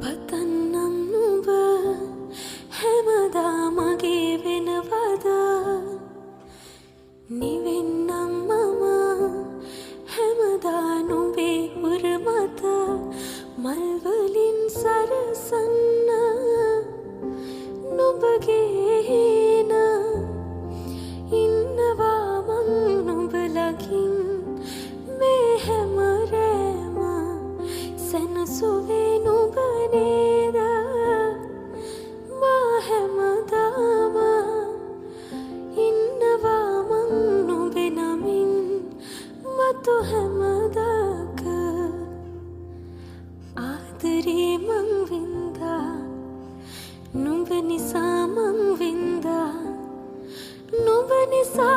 පතන්නම් නුඹ හැමදා මගේ වෙනවද? නිවෙන්නම් මම හැමදා නුඹේ උර මත, මල් වලින් සරසන්න නුඹගේ හේන. ඉන්නවා මං නුඹ ළඟින් මේ හැම රෑම, සැනසුවේ නුඹ නේද මා හැමදාම? ඉන්නවා මං නුඹේ නමින් මතු හැමදාක. ආදරේ මං වින්දා, නුඹ නිසා මං වින්දා, නුඹ නිසා.